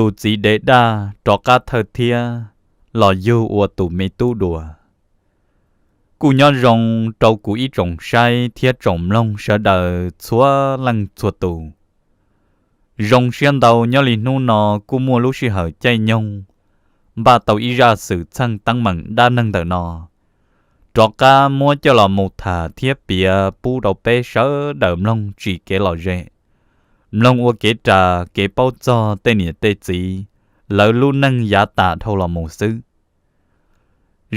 tus txiv dev daj rov qab thawj thiab los yug ua tus me tub dua. Kuj nyob zoo rau kuv ib tsoom saib thiab tsoom mloog sawv daws txhua leej txhua tus. Zoo siab ntau nyob li hnub no kuj muaj lub sij hawm caij nyoog npaj tau ib zaj xwm txheej teeb meem dab neeg ntawm no rov qab muab coj los mus tham thiab piav pub rau peb sawv daws mloog tsim kev lom zem, mloog ua kev ras kev paub txog tej niam tej txiv lawv lub neej yav tas dhau los mus xwb.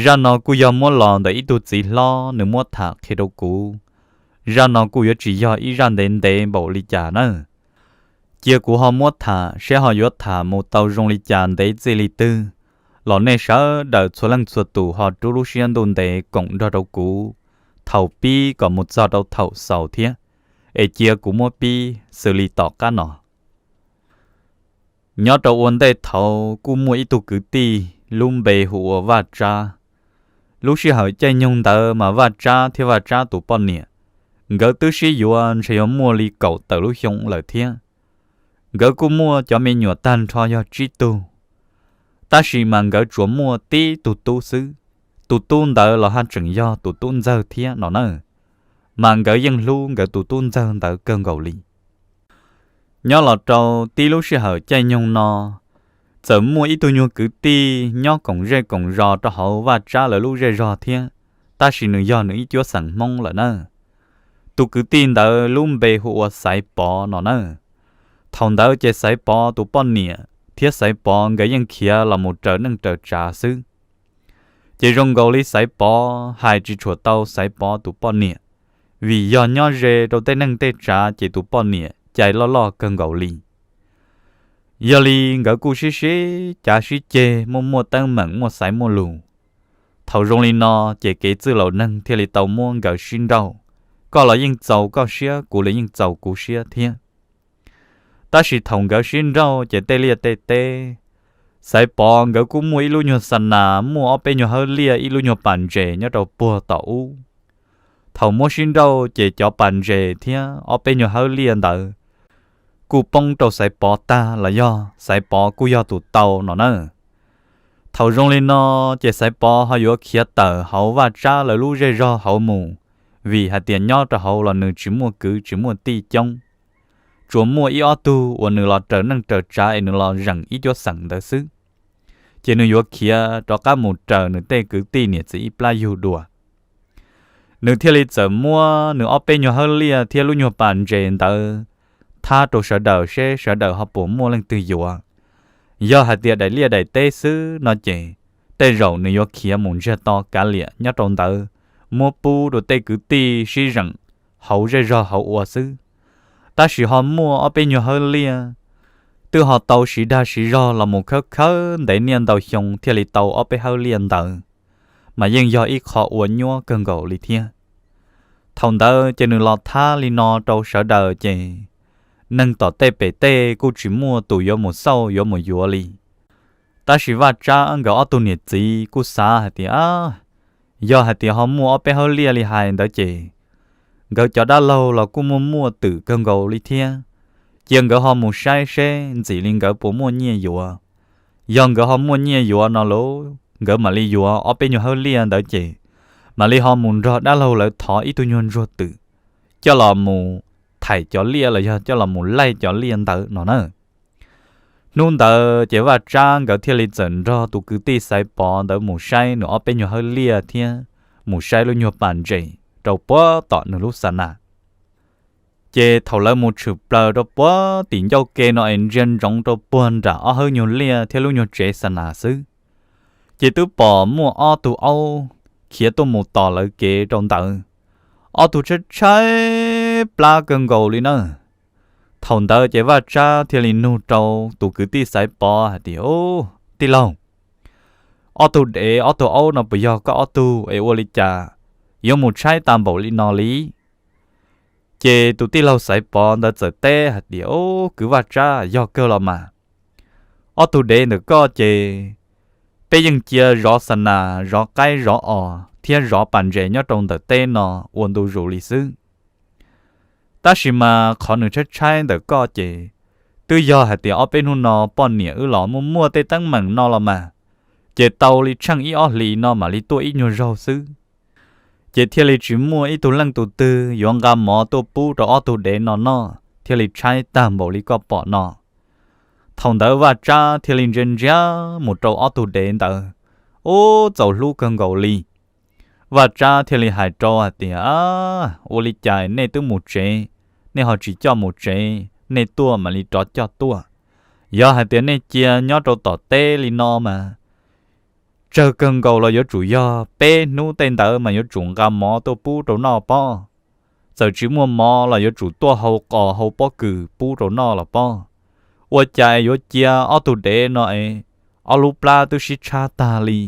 Zaj no kuj yog muab los ntawm ib tug txiv hlob nws muab tham qhia rau kuv. Zaj no kuj yuav tsis yog ib zaj ntev ntev npaum li cas na. Cia kuv ho muab tham seb ho yuav tham mus tau zoo li cas ntev txij li twg los nej sawv daws txhua leej txhua tus ho rub lub siab ntuj ntev koom nrog rau kuv thaum pib kom mus txog rau thaum xaus thiab. Es cia kuv muab pib xws li tom qab no. Nyob rau ua ntej thaud kuj muaj ib tug kwv tij lub npe hu ua Vaj Tsab. Lub sij hawm caij nyoog ntawd mas Vaj Tsab thiab Vaj Tsab tus poj niam, nkawd twb sib yuav ntshe yuav muaj li kaum tawm lub xyoo lawm thiab. Nkawd kuj muaj cov me nyuam tag nrho yog tsib tug, tab sis mas nkawd tsuas muaj tib tug tub xwb. Tus tub ntawd los haj tseem yog tus tub ntxawg thiab no na, mas nkawd yeej hlub nkawd tus tub ntxawg ntawd kawg nkaus li. Nyob los rau tib lub sij hawm caij nyoog no, txawm muaj ib tug nyuag kwv tij nyob koom zej koom zos rau hauv Vaj Tsab lawv lub zej zog thiab, tab sis nws yog nws ib cuab xeem Hmoob lawm na. Tus kwv tij ntawd lub npe hu ua Xaiv Pov no na. Thaum ntawd ces Xaiv Pov tus poj niam thiab Xaiv Pov nkawd yeej khiav los mus raws neej raws tsav xwb. Ces zoo nkaus li Xaiv Pov hais tsis tshua tau Xaiv Pov tus poj niam, vim yog nyob ze rau tej neej tej tsav ces tus poj niam cai loj loj kawg nkaus li. Yog li nkawd kuj sib sib cav sib ceg muaj muaj teeb meem muaj xaiv muaj lus. Thaum zoo li no ces kev txwj laus neeg thiaj li tau muab nkawd sib nrauj, koj los yeej txaus koj siab kuv los yeej txaus kuv siab thiab. Tab sis thaum nkawd sib nrauj ces tej liaj tej teb, Xaiv Pov nkawd kuj muaj ib lub nyuag xa nas muaj ob peb nyuag hawb liaj ib lub nyuag pas ntses nyob rau puag tom ub. Thaum muab sib nrauj ces cov pas ntses thiab ob peb nyuag hawb liaj ntawd kuj poob rau Xaiv Pov tag los yog Xaiv Pov kuj yog tus tau no na. Thaum zoo li no ces Xaiv Pov ho yuav khiav tawm hauv Vaj Tsab lawv lub zej zog hauv mus, vim hais tias nyob rau hauv los nws tsis muaj kwv tsis muaj tij coob, tsuas muaj ib ob tug uas nws los raws neej raws tsav es nws los zeem ib cuab xeem ntawd xwb. Ces nws yuav khiav rov qab mus raws nws tej kwv tij niam txiv ib plab yug dua. Nws thiaj li txawm muab nws ob peb nyuag hawb liaj thiab lub nyuag pas ntses ntawd thab rau sawv daws seb sawv daws ho puas muaj leej twg yuav. Yog hais tias daim liaj daim teb xwb no ces tej zaum nws yuav khiav mus ntsiag to kav liam nyob rau ntawd, muab pub rau tej kwv tij sib zeem hauv zej zog hauv ua xwb. Tab sis ho muaj ob peb nyuag hawb liaj, twb ho tau siv dag siv zog los mus khawb khawb ntev niaj ntau xyoo thiaj li tau ob peb hawb liaj ntawd, mas yeej yog ib qho ua nyuaj kawg nkaus li thiab. Thaum ntawd ces nws los thab li no rau sawv daws ces neeg tom tej pem tej kuj tsis muaj tus yuav mus xauj yuav mus yuav li. Tab sis Vaj Tsab nkawd ob tug niam txiv kuj xav hais tias, yog hais tias ho muaj ob peb hawb liaj li hais ntawd ces nkawd cov dab laug los kuj muaj muaj twm kawg nkaus li thiab. Cia nkawd ho mus saib seb ntxim li nkawd puas muaj nyiaj yuav. Yog nkawd ho muaj nyiaj yuav no lauj, nkawd mam li yuav ob peb nyuag hawb liaj ntawd ces mam li ho mus nrog dab laug lawv thov ib tug nyuag ntsuag twm coj los mus thaim cov liaj los yog coj los mus laij cov liaj ntawd no na. Hnub ntawd ces Vaj Tsab nkawd thiaj li txawm nrog tus kwv tij Xaiv Pov ntawd mus saib nws ob peb nyuag hawb liaj thiab mus saib lub nyuag pas ntses rau puag tom nws lub xa nas. Ces thaum lawv mus tshwm plaws rau puag tim ncauj ke no es ntsia ntsoov rau puag nram ob hawb nyuag liaj thiab lub nyuag tsev xa nas xwb, ces twb pom muaj ob tug aub khiav tuaj mus tos lawv kev rau ntawd. Ob tug tshaib tshaib plab kawg nkaus li na. Thaum ntawd ces Vaj Tsab thiaj li nug rau tus kwv tij Xaiv Pov hais tias, Tij laug, ob tug dev ob tug aub no puas yog koj ob tug es ua li cas yuav mus tshaib tas npaum li no li? Ces tus tij laug Xaiv Pov ntawd txawm teb hais tias, Kwv Vaj Tsab, yog kawg los mas. Ob tug dev ntawm koj ces peb yeej cia zov xa nas, zov qaib, zov os thiab zov pas ntses nyob rau ntawm teb no ua ntu zus li xwb. Tab sis mas qhov nws tshaib tshaib ntawm koj ces Twb yog hais tias ob peb hnub no poj niam wb los muaj muaj tej teeb meem no los mas, ces tau li tsheej ib ob hlis no mam li tuaj ib nyuag zaug xwb. Ces thiaj li tsis muaj ib tug leej tus twg yuav nqa mov tuaj pub rau ob tug dev no noj thiaj li tshaib tag npaum li koj pom no. Thaum ntawd Vaj Tsab thiaj li ntsia ntsia mus rau ob tug dev ntawd, ub, txaus hlub kawg nkaus li. Vaj Tsab thiaj li hais rau hais tias, Ua li cas nej twb mus tsev, nej ho tsis coj mus tsev, nej tuaj mam li rov coj tuaj? Yog hais tias nej cia nyob rau tom teb li no mas, tsawg kawg nkaus los yuav tsum yog peb hnub tej ntawd mas yuav tsum nqa mov tuaj pub rau noj pob. Txawm tsis muaj mov los yuav tsum tuaj hau qos hau pob kws pub rau noj los pob. Ua cas yuav cia ob tug dev no es ob lub plab twb sib tshab tag li?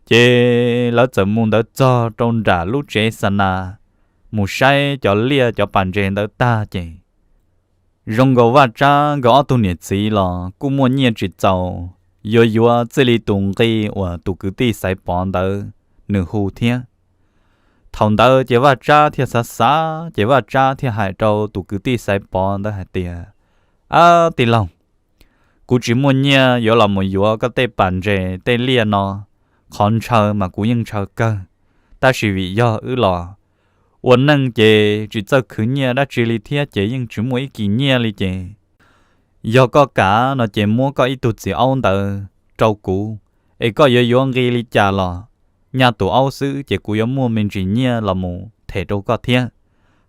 Ces lawv txawm mus ntawd txog rau nram lub tsev xa nas, mus saib cov liaj cov pas ntses ntawd tag ces, zoo nkaus Vaj Tsab nkawd ob tug niam txiv los kuj muaj nyiaj tsis txaus yuav yuav txij li tus nqi uas tus kwv tij Xaiv Pov ntawd nws hu thiab. Thaum ntawd ces Vaj Tsab thiaj xav xav ces Vaj Tsab thiaj hais rau tus kwv tij Xaiv Pov ntawd hais tias, Ab tij laug, kuv tsis muaj nyiaj yuav los mus yuav koj tej pas ntses tej liaj no. Qhov ntshaw mas kuv yeej ntshaw kawg, tab sis vim yog wb los ua neej ces tsis txawj khwv nyiaj dab tsi li thiab ces yeej tsis muaj ib kis nyiaj li ces, yog koj kam no ces muab koj ib tug txiv aub ntawd rau kuv, es koj yuav yuav nqi li cas los nyaj tus aub xwb ces kuv yuav muaj me ntsis nyiaj los mus them rau koj thiab.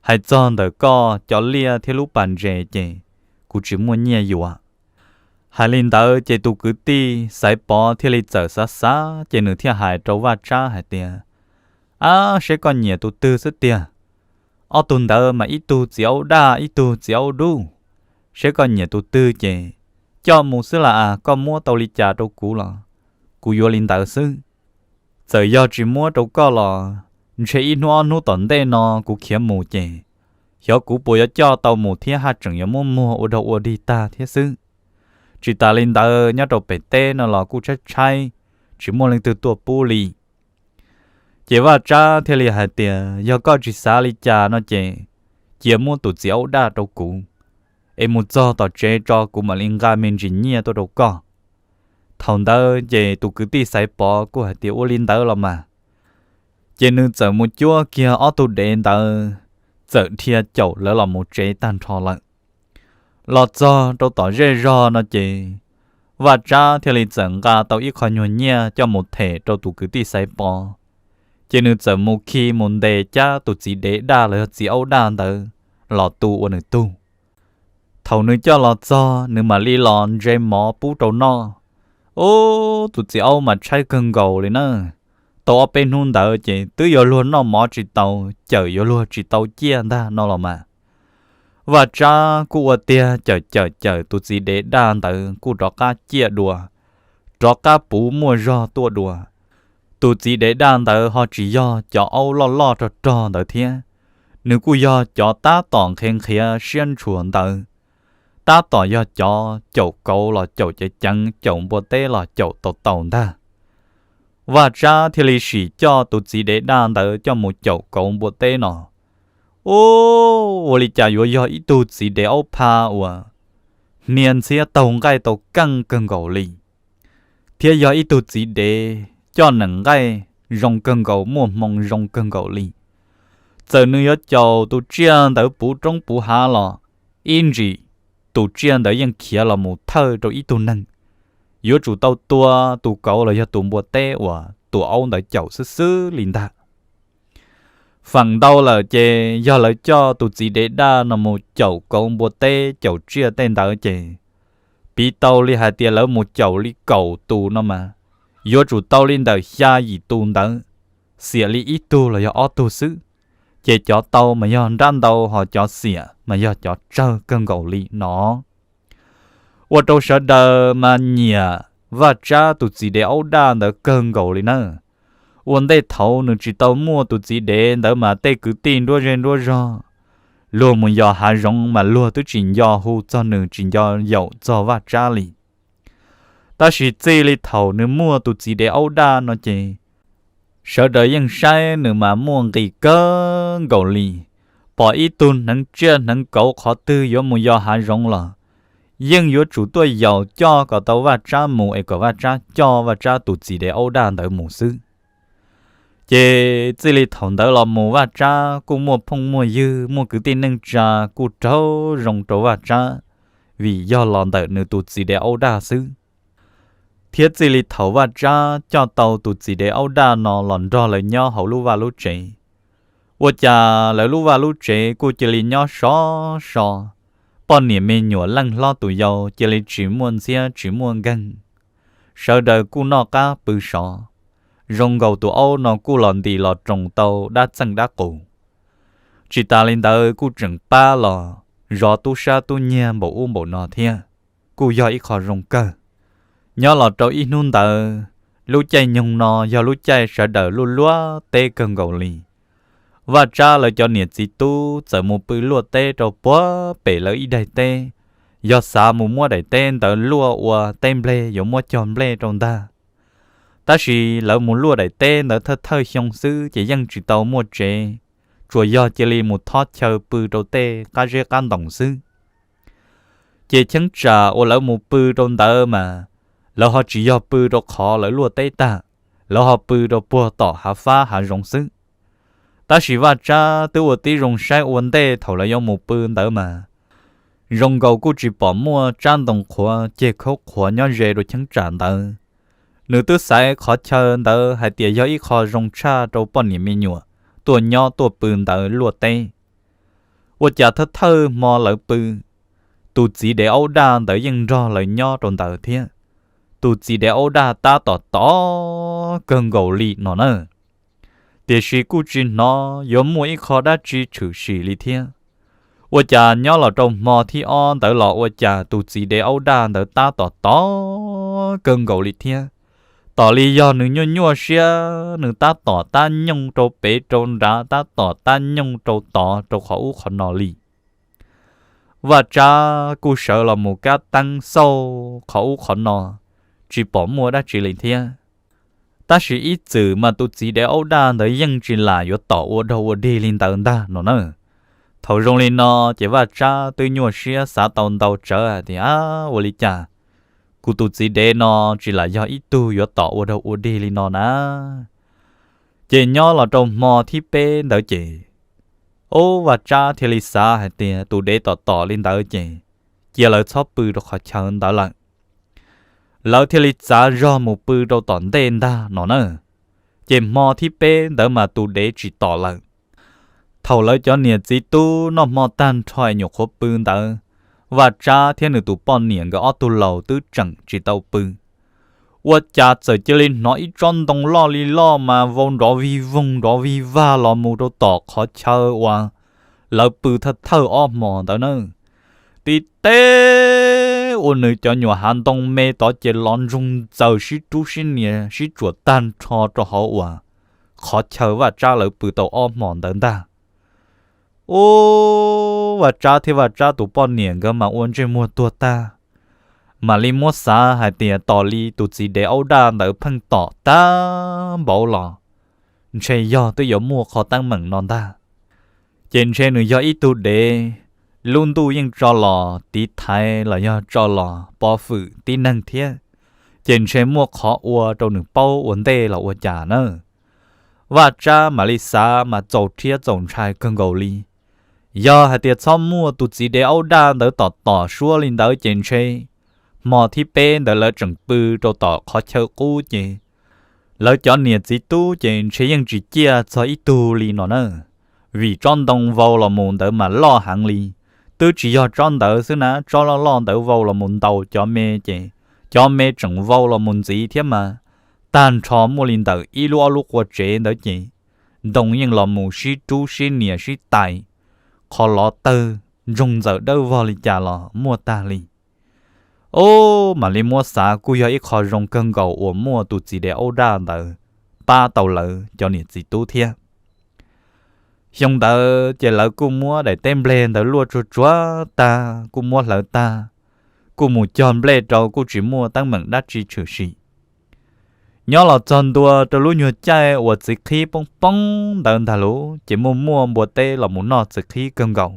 Hais txog ntawm koj cov liaj thiab lub pas ntses ces kuv tsis muaj nyiaj yuav. Hais li ntawd ces tus kwv tij Xaiv Pov thiaj li txawm xav xav ces nws thiaj hais rau Vaj Tsab hais tias, Ab, seb koj nyiam tus twg xwb tiag. Ob tug ntawd mas ib tug txiv aub daj ib tug txiv aub dub. Seb koj nyiam tus twg ces coj mus xwb las as, koj muab tau li cas rau kuv los kuv yuav li ntawd xwb. Txawm yog tsis muab rau koj los ntshe ib hnub ob hnub tom ntej no kuv khiav mus ces xyov kuv puas yuav coj tau mus thiab haj tseem yuav muab muag ua dog ua dig tag thiab xwb. Tsis tas li ntawd nyob rau pem teb no los kuj tshaib tshaib, tsis muaj leej twg tuaj pub li. Ces Vaj Tsab thiaj li hais tias, Yog koj tsis xav li cas no ces cia muab tus txiv aub daj rau kuv, es mus txog tom tsev tso kuv mam li nqa me ntsis nyiaj tuaj rau koj. Thaum ntawd ces tus kwv tij Xaiv Pov kuj hais tias, Ua li ntawd los mas. Ces nws txawm mus cuab kiag ob tug dev ntawd, txawm dhia caum lawv los mus tsev tag nrho lawm. Los txog rau tom zej zog no ces Vaj Tsab thiaj li txawm nqa tau ib qho nyuag nyiaj coj mus them rau tus kwv tij Xaiv Pov. Ces nws txawm mus khi mus ntes cab tus txiv dev daj los yog txiv aub daj ntawd los tu ua nws tug. Thaum nws coj los txog nws mam li los ntse mov pub rau noj. Ub, tus txiv aub mas tshaib kawg nkaus li na. Tau ob peb hnub ntawd ces twb yuav luag noj mov tsis tau, cawm yuav luag tsis tau ciaj ntag no los mas. Vaj Tsab kuj ua tiag cawm cawm cawm tus txiv dev daj ntawd kuj rov qab ciaj dua, rov qab puv muaj zog tuaj dua. Tus txiv dev daj ntawd ho tsis yog cov aub loj loj rog rog ntawd thiab, nws kuj yog cov tab tom nqhis nqhiav siab ntshua ntawd, tab tom yog cov caum kauv los caum ceev ceev, caum npua teb los caum tau tau ntag. Vaj Tsab thiaj li sim coj tus txiv dev daj ntawd coj mus caum kauv npua teb no. Ub, ua li cas yuav yog ib tug txiv dev aub pha uas hnia ntxhiab taug nqaij tau keej kawg nkaus li, thiab yog ib tug txiv dev coj nees nqaij zoo kawg nkaus, muaj hmoo zoo kawg nkaus li. Txawm nws yuav caum tus tsiaj ntawd puv roob puv hav los ib ntsis tus tsiaj ntawd yeej khiav los mus thawj rau ib tug neeg, yuav tsum tau tua tus kauv los yog tus npua teb uas tus aub ntawd caum xwb xwb li ntag. Feem ntau lawm ces yog lawv coj tus txiv dev daj no mus caum kauv npua teb caum tsiaj tej ntawd ces piv tau li hais tias lawv mus caum li kaum tus no mas, yuav tsum tau li ntawm xya yim tus ntawd, xiam li ib tug los yog ob tug xwb, ces cov tau mas yog nrab ntau ho cov xiam mas yog cov tsawg kawg nkaus li no. Ua rau sawv daws mas nyiam Vaj Tsab tus txiv dev aub daj ntawd kawg nkaus li na. Ua ntej thaud nws tsis tau muaj tus txiv dev ntawd mas tej kwv tij nruab zej nruab zog, luag mus yos hav zoov mas luag twb tsis nco hu txog nws, tsis nco yaum txog Vaj Tsab li. Tab sis txij li thaum nws muaj tus txiv dev aub daj no ces sawv daws yeej saib nws mas muaj nqis kawg nkaus li. Pom ib tug hneev tsiaj hneev kauv qhov twg yuav mus yos hav zoov los yeej yuav tsum tuaj yaum coj kom tau Vaj Tsab mus es kom Vaj Tsab coj Vaj Tsab tus txiv dev aub daj ntawd mus xwb. Ces txij li thaum ntawd los mus Vaj Tsab kuj muaj phooj muaj ywg, muaj kwv tij neej tsa kuj raug zoo rau Vaj Tsab, vim yog los ntawm nws tus txiv dev aub daj xwb. Thiab txij li thaum Vaj Tsab coj tau tus txiv dev aub daj no los nrog lawv nyob hauv lub vaj lub tsev, ua cas lawv lub vaj lub tsev kuj cia li nyob sov so, poj niam me nyuam leej hlob tus yau cia li tsis muaj ntxhiab tsis muaj nkeeg, sawv daws kuj noj qab pw sov, zoo nkaus tus aub no kuj los ntim los roos tau dab txeej dab qus. Tsis tas li ntawd kuj tseem pab los zov tub sab tub nyiag npaum ub npaum no thiab, kuj yog ib qho zoo kawg. Nyob los rau ib hnub ntawd, lub caij nyoog no yog lub caij sawv daws luaj luaj teb kawg nkaus li. Vaj Tsab lawv cov niam txiv tub txawm mus pw luaj teb rau puag pem lawv ib daim teb, yog xav mus muab daim teb ntawd luaj ua teb nplej yuav muab cog nplej rau ntag. Tab sis lawv mus luaj daim teb ntawd thawj thawj xyoo xwb ces yeej tsis tau muaj tsev, tsuas yog cia li mus thob chaw pw rau tej qab zeb qab ntoos xwb. Ces cheeb tsam uas lawv mus pw rau ntawd mas lawv ho tsis yog pw rau qhov lawv luaj teb tag, lawv ho pw rau puag tom hav fab hav zoov xwb. Tab sis Vaj Tsab twb ua tib zoo saib ua ntej thaum lawv yuav mus pw ntawd mas zoo nkaus kuj tsis pom muaj tsab ntoo qhuav ceg khaub qhuav nyob ze rau cheeb tsam ntawd. Nws twb xaiv qhov chaw ntawd hais tias yog ib qho zoo tshaj rau poj niam me nyuam tuaj nyob tuaj pw ntawd luaj teb. Ua cas thawj thawj hmo lawv pw, tus txiv dev aub daj ntawd yeej nrog lawv nyob rau ntawd thiab. Tus txiv dev aub daj tab tom tod kawg nkaus li no na, tiam sis kuj tsis hnov yuav muaj ib qho dab tsi tshwm sim li thiab. Ua cas nyob los rau hmo thib ob ntawd los ua cas tus txiv dev aub daj ntawd tab tom tod kawg nkaus li thiab. Tom li yog nws nyuaj nyuaj siab, nws tab tom tab nyooj rau pem rau nrad, tab tom tab nyooj rau tod rau qhov ub qhov no li. Vaj Tsab kuj sawv los mus kab teeb xauj qhov ub qhov no, tsis pom muaj dab tsi li thiab. Tab sis ib txwm mas tus txiv dev aub daj ntawd yeej tsis lam yuav tom ua dog ua dig li ntawd ntag no na. Thaum zoo li no ces Vaj Tsab twb nyuaj siab xav tau ntau tsawv hais tias, Ab, ua li cas kuv tus txiv dev no tsis lam yog ib tug yuav tom ua dog ua dig li no na? Ces nyob los rau hmo thib peb ntawd ces, ub, Vaj Tsab thiaj li xav hais tias tus dev tom tom li ntawd ces cia lawv txhob pw rau qhov chaw ntawd lawm. Lawv thiaj li txav zog mus pw rau tom ntej ntag no na. Ces hmo thib peb ntawd mas tus dev tsis tom lawm. Thaum lawv cov niam txiv tub noj hmo tag nrho es nyuam qhuav pw ntawd, Vaj Tsab thiab nws tus poj niam nkawd ob tug laus twb tseem tsis tau pw, ua cas txawm cia li hnov ib tsob ntoo loj li loj mas vau nrov vig voog nrov vig vag los mus rau tom qhov chaw uas lawv pw thawj thawj ob hmo ntawd na. Tib teb ua nws cov nyuam hav ntoo me tod ces los ntsoog ntxaws sib rub sib nias sib tsuam tag nrho rau hauv uas qhov chaw Vaj Tsab lawv pw tau ob hmo ntawd ntag. Ub, Vaj Tsab thiab Vaj Tsab tus poj niam nkawd mas ua ntsej muag tuag tag, mam li muab xav hais tias tos li tus txiv dev aub daj ntawd pheej tom tag npaum los, ntshe yog twb yuav muaj qhov teeb meem no ntag. Ces ntshe nws yog ib tug dev, lub ntuj yeej tso los tiv thaiv los yog tso los pov fwm tib neeg thiab, ces ntshe muaj qhov ua rau nws paub ua ntej los ua cas na. Vaj Tsab mam li xav mas txaus rhiab txaus ntshai kawg nkaus li. Yog hais tias txhob muaj tus txiv dev aub daj ntawd tom tom suab li ntawd ces ntshe hmo thib peb ntawd lawv tseem pw rau tom qhov chaw qub ces lawv cov niam txiv tub ces ntshe yeej tsis ciaj txog ib tug li no na. Vim tsob ntoo vau los mus ntawd mas loj heev li, twb tsis yog tsob ntawd xwb na, tsob loj loj ntawd vau los mus ntaus cov me ces cov me tseem vau los mus ntxiv thiab mas tag nrho muaj li ntawm ib lub ob lub qua tsev ntawd ces ntoo yeej los mus sib rub sib nias sib tais, qhov lov tawg ntsoog ntxaws dawb vog li cas los muaj tag li. Ub, mam li muab xav kuj yog ib qho zoo kawg nkaus uas muaj tus txiv dev aub daj ntawd pab tau lawv cov niam txiv tub thiab. Xyoo ntawd ces lawv kuj muab daim teb nplej ntawd luaj tsuag tsuag tag kuj muab hlawv tag, kuj mus cog nplej rau kuj tsis muaj teeb meem dab tsi tshwm sim. Nyob los txog ntua rau lub nyuag caij uas txiv qhib poob poob ntawd ntag lauj, ces muaj muaj npua teb los mus noj txiv qhib kawg nkaus.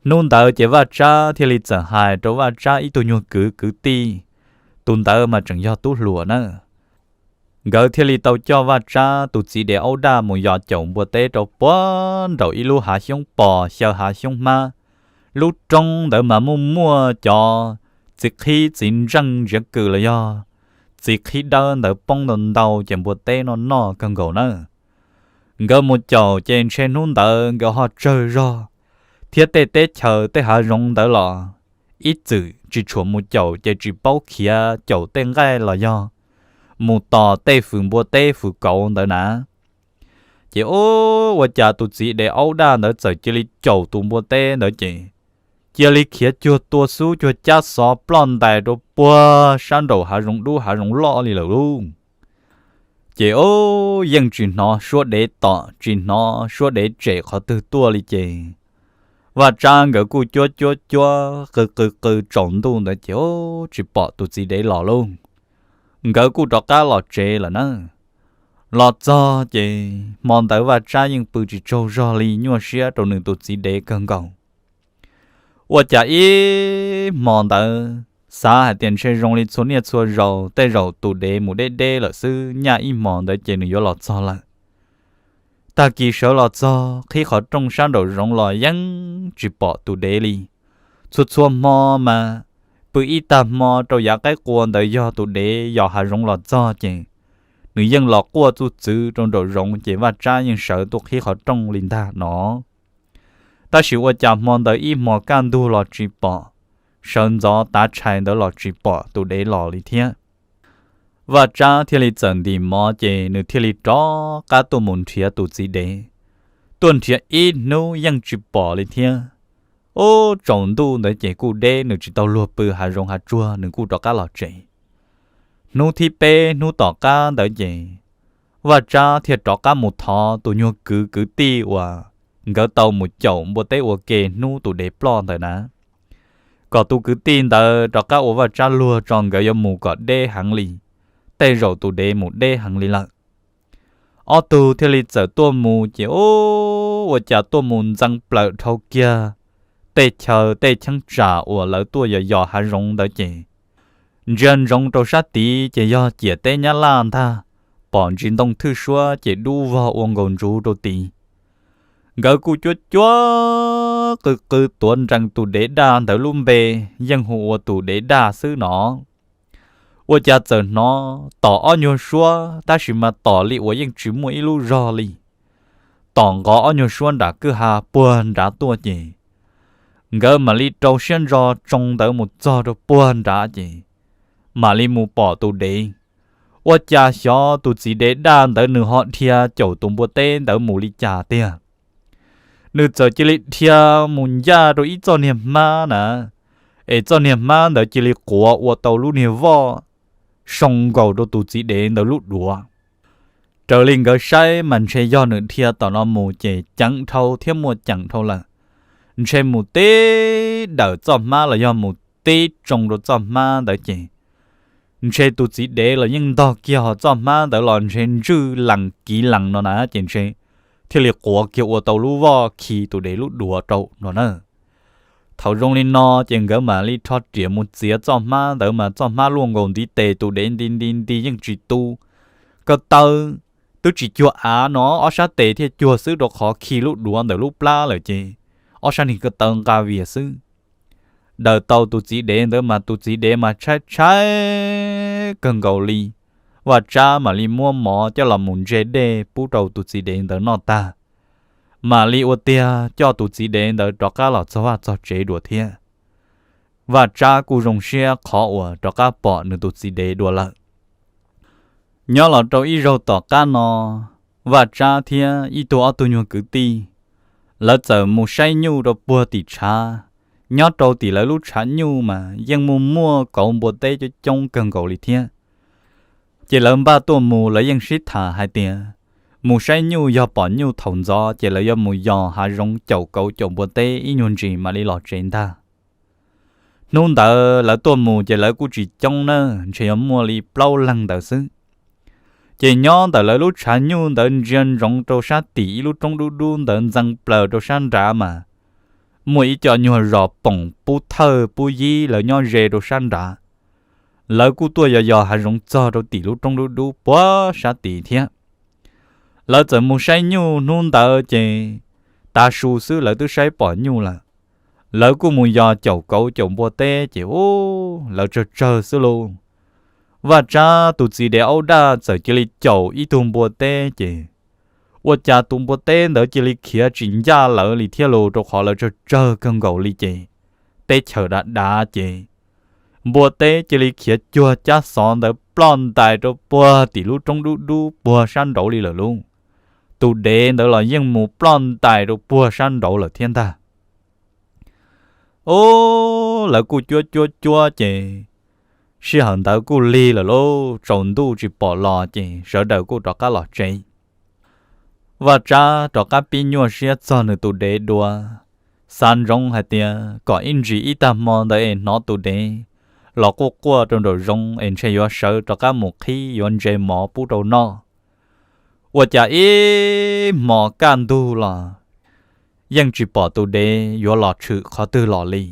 Hnub ntawd ces Vaj Tsab thiaj li txawm hais rau Vaj Tsab ib tug nyuag kwv kwv tij, tus ntawd mas tseem yog tub hluas na. Nkawd thiaj li tau coj Vaj Tsab tus txiv dev aub daj mus yos caum npua teb rau puag nraum ib lub hav xyoob pos xyaw hav xyoob hmab. Lub roob ntawd mas muaj muaj cov txiv qhib txiv ntseej ntsiav kws los yog txiv qhib dawb ntawd poob ntau ntau ces npua teb noj noj kawg nkaus na. Nkawd mus caum ces ntshe hnub ntawd nkawd ho tsawg zog, thiab tej teb chaws tej hav zoov ntawd los ib txwm tsis tshua mus caum ces tsis paub khiav caum tej nqaij los yog mus tos tej fwm npua teb fwm kauv ntawd na. Ces ua cas tus txiv dev aub daj ntawd txawm cia li caum tus npua teb ntawd ces cia li khiav cuag tua xub cuag cab xov ploj ntais rau puag sab nraum hav zoov dub hav zoov loj li lawm lauj. Ces yeej tsis hnov suab dev tom tsis hnov suab dev tsem qhov twg tuaj li ces Vaj Tsab nkawd kuj cuab cuab cuab qw qw qw tsaus ntuj ntawd ces tsis pom tus txiv dev los lauj. Nkawd kuj rov qab los tsev lawm na. Los txog ces hmo ntawd Vaj Tsab yeej pw tsis tsaug zog li, nyuaj siab rau nws tus txiv dev kawg nkaus. Ua cas ib hmo ntawd xav hais tias ntshe zoo li txhua niaj txhua zaus tej zaum tus dev mus deb deb lawm xwb, nyaj ib hmo ntawd ces nws yuav los txog lawm. Tag kis sawv los txog qhib qhov rooj sab nraum zoov los yeej tsis pom tus dev li. Txhua txhua hmo mas pw ib tag hmo rau yav qaib qua ntawd yog tus dev yos hav zoov los txog ces nws yeej los quaj txuj txwv rau nraum zoov ces Vaj Tsab yeej sawv tuaj qhib qhov rooj li ntag no. Tab sis ua cas hmo ntawd ib hmo kaj ntug los tsis pom, sawv ntxov tav tshais ntawd los tsis pom tus dev los li thiab. Vaj Tsab thiaj li txawm ntim mov ces nws thiaj li rov qab tuaj mus nrhiav tus txiv dev. Tuaj nrhiav ib hnub yeej tsis pom li thiab. Ub, tsaus ntuj ntawd ces kuj deb, nws tsis tau luag pw hav zoov hav tsuag, nws kuj rov qab los tsev. Hnub thib peb hnub tom qab ntawd ces Vaj Tsab thiaj rov qab mus thov tus nyuag kwv kwv tij uas nkawd tau mus caum npua teb ua ke hnub tus dev ploj ntawd na, kom tus kwv tij ntawd rov qab ua Vaj Tsab luag tso, nkawd yuav mus kom deb heev li, tej zaum tus dev mus deb heev li lawm. Ob tug thiaj li txawm tuaj mus ces ub, ua cas tuaj mus ntxeev plaws dhau kiag tej chaw tej cheeb tsam uas lawv tuaj yos yos hav zoov ntawd ces ntsia ntsoov rau sab tid ces yog ciam teb Nyab Laj ntag, pom ntsis ntoo thwj suab ces dub vog ua nkaus ntsuv rau tid. Nkawd kuj cuab cuab qw qw tuav nrees tus dev daj ntawd lub npe, yeej hu ua tus dev daj xwb no. Ua cas txawm hnov tom ob nyuag suab tab sis mas tom li uas yeej tsis muaj ib lub zog li. Tom nqov ob nyuag suab nram kwj ha puag nrad tuaj ces nkawd mam li rau siab ntso tsoo ntawd mus txog rau puag nrad ces mam li mus pom tus dev. Ua cas xyov tus txiv dev daj ntawd nws ho dhia caum tus npua teb ntawd mus li cas tiag. Nws txawm cia li dhia mus ncaj rau ib txoj niag hmab na, es txoj niag hmab ntawd cia li quav ua tau lub niag voj soo nkaus rau tus txiv dev ntawd lub duav. Raws li nkawd saib mas ntshe yog nws dhia tom no mus ces ceev dhau thiab muaj ceem dhau lawm. Ntshe mus tib dawm txoj hmab los yog mus tib tsoo rau txoj hmab ntawd ces ntshe tus txiv dev los yeej ntog kiag ho txoj hmab ntawd los ntshe ntswj lees kiv lees no na ces ntshe thiaj li quav kiag ua tau lub voj khi tus dev lub duav rau no na. Thaum zoo li no ces nkawd mam li rho riam mus txiav txoj hmab ntawd mas txoj hmab luaj nkaus ntiv tes tus dev nti nti nti yeej tsis tu. Ko taw twb tsis cuag av no, ob sab tes thiaj cuag xwb rau qhov khi lub duav ntawm lub plab lawm ces ob sab niag ko taw nqa vias xwb. Daws tau tus txiv dev ntawd mas tus txiv dev mas tshaib tshaib kawg nkaus li. Vaj Tsab mam li muab mov coj los mus ntse dej pub rau tus txiv dev ntawd noj tag, mam li ua tiag coj tus txiv dev ntawd rov qab los txog vaj txog tsev dua thiab. Vaj Tsab kuj zoo siab qhov uas rov qab pom nws tus txiv dev dua lawm. Nyob los rau ib zaug tom qab no, Vaj Tsab thiab ib tug ob tug nyuag kwv tij, lawv txawm mus saib nyuj rau puag tim tshav. Nyob rau tim lawv lub tshav nyuj mas yeej muaj muaj kauv npua teb coob coob kawg nkaus li thiab. Ces lawv npaj tuaj mus, lawv yeej sib tham hais tias mus saib nyuj yog pom nyuj thaum ntxov ces lawv yuav mus yos hav zoov caum kauv caum npua teb ib nyuag ntsis mam li los tsev ntag. Hnub ntawd lawv tuaj mus ces lawv kuj tsis coob na, ntshe yuav muaj li plaub leeg ntawd xwb. Ces nyob ntawm lawv lub tshav nyuj ntawd ntsia ntsoov rau sab tim ib lub roob dub dub ntawd ntxeev plaws rau sab nrad mas muaj ib co nyuag zos Poom Pub Thawj Pub Yib lawv nyob ze rau sab nrad. Lawv kuj tuaj yos yos hav zoov txog rau tim lub roob dub dub puag sab tid thiab. Lawv txawm mus saib nyuj hnub ntawd ces tav su xwb lawv twb saib pom nyuj lawm. Lawv kuj mus yos caum kauv caum npua teb ces ub, lawv tsawg tsawg xwb lauj. Vaj Tsab tus txiv dev aub daj txawm cia li caum ib tug npua teb ces ua cas tus npua teb ntawd cia li khiav tsis ncaj lawv li thiab lauj, rau qhov lawv tsawg tsawg kawg nkaus li ces teb chaws dav dav ces npua teb cia li khiav cuag cab xov ntawd ploj ntais rau puag tim lub roob dub dub puag sab nraud li lawm lauj. Tus dev ntawd los yeej mus ploj ntais rau puag sab nraud lawm thiab ntag. Ub, lawv kuj cuab cuab cuab ces sij hawm ntawd kuj lig lawm lauj, tsaus ntuj tsis pom los ces sawv daws kuj rov qab los tsev. Vaj Tsab rov qab pib nyuaj siab txog nws tus dev dua, xav ntsoov hais tias kom ib ntsis ib tag hmo ntawd es hnov tus dev los quaj quaj rau nraum zoov es ntshe yuav sawv rov qab mus qhib yuav ntse mov pub rau noj. Ua cas ib hmo kaj ntug los yeej tsis pom tus dev yuav los tshwm qhov twg los li.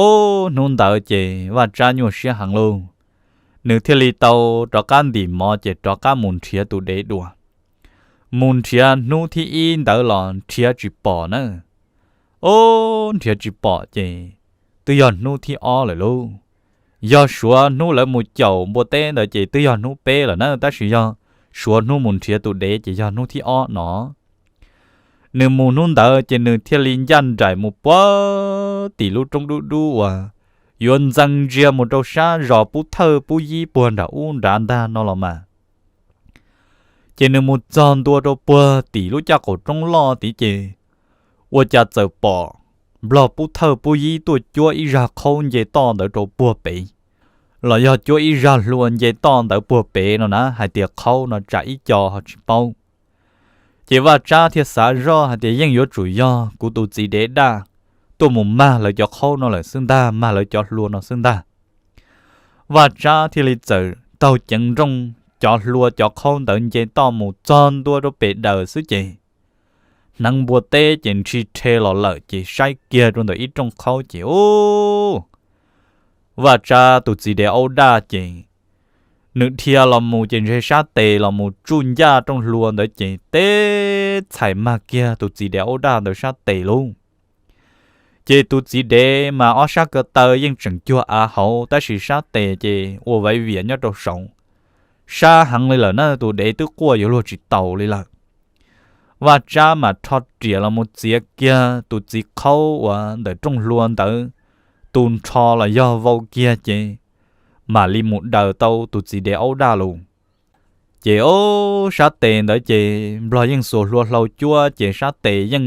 Ub, hnub ntawd ces Vaj Tsab nyuaj siab heev lauj, nws thiaj li tau rov qab ntim mov ces rov qab mus nrhiav tus dev dua. Mus nrhiav hnub thib ib ntawd los nrhiav tsis pom na. Ub, nrhiav tsis pom ces twb yog hnub thib ob lawm lauj. Yog suav hnub lawv mus caum npua teb ntawd ces twb yog hnub peb lawm na, tab sis yog suav hnub mus nrhiav tus dev ces yog hnub thib ob no. Nws mus hnub ntawd ces nws thiaj li ncaj nraim mus puag tim lub roob dub dub uas yuav ntxeev ntsia mus rau sab zos Pub Thawj Pub Yib puag nram ub nrad ntag no los mas. Ces nws mus txog ntua rau puag tim lub caj qaum roob loj tid ces ua cas txawm pom Nplog Pub Thawj Pub Yib tuaj cuab ib zaj qhaub nce toj ntawd rau puag pem, los yog cuab ib zaj hlua nce toj ntawd puag pem no na, hais tias qhaub no tsam ib co ho tsis paub. Ces Vaj Tsab thiaj xav zoj hais tias yeej yuav tsum yog kuv tus txiv dev daj tuaj mus mag lawv cov qhaub no lawm xwb ntag, mag lawv cov hlua no xwb ntag. Vaj Tsab thiaj li txawm taug ceev nrooj cov hlua cov qhaub ntawd nce toj mus txog ntua rau pem daws xwb ces hneev npua teb ces ntshis rhe los lawm ces saib kiag rau ntawm ib rooj qhaub ces ub, Vaj Tsab tus txiv dev aub daj ces nws dhia los mus ces ntshe sab tes los mus tsuj ncaj rooj hlua ntawd ces teb txhais mag kiag tus txiv dev aub daj ntawd sab tes lauj. Ces tus txiv dev mas ob sab ko taw yeej tseem cuag av hauv tab sis sab tes ces ua vaiv vias nyob rau saud. Sab heev li lawm na, tus dev twb quaj yuav luag tsis taus li lawm. Vaj Tsab mas rho riam los mus txiav kiag tus txiv qhaub uas ntawm rooj hlua ntawd, tus nrho los yog vau kiag ces mam li mus daws tau tus txiv dev aub daj lus. Ces ob sab tes ntawd ces Nplog yeej xuas hlua hlau cuab ces sab tes yeej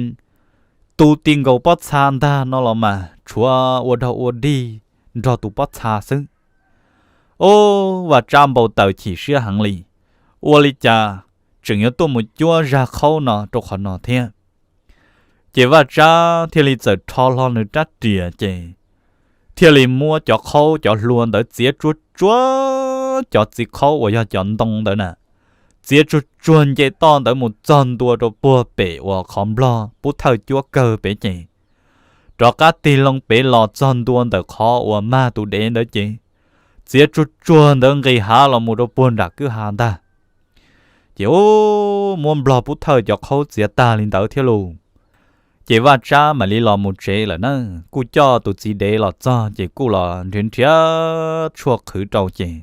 tu ti nkaus pob txha ntag no los mas tshuav ua dog ua dig nrog tus pob txha xwb. Ob, Vaj Tsab npau taws chim siab heev li, ua li cas tseem yuav tuaj mus cuab zaj qhaub no rau qhov no thiab. Ces Vaj Tsab thiaj li txawm rho hlo nws rab riam ces thiaj li muab cov qhaub cov hlua ntawd txiav tsuag tsuag, cov txiv qhaub uas yog cov ntoo ntawd na, txiav tsuag tsuag nce toj ntawd mus txog ntua rau puag pem uas qhov Nplog Pub Thawj cuab kawg pem ces rov qab tig loo pem los txog ntua ntawm qhov uas mag tus dev ntawd ces txiav tsuag tsuag ntawd nqis hav los mus rau puag nram kwj ha ntag. Ces ub, muab Nplog Pub Thawj cov qhaub txiav tag li ntawd thiab lauj. Ces Vaj Tsab mam li los mus tsev lawm na, kuj coj tus txiv dev los txog ces kuj los nrhiav nrhiav tshuaj qhwv rau ces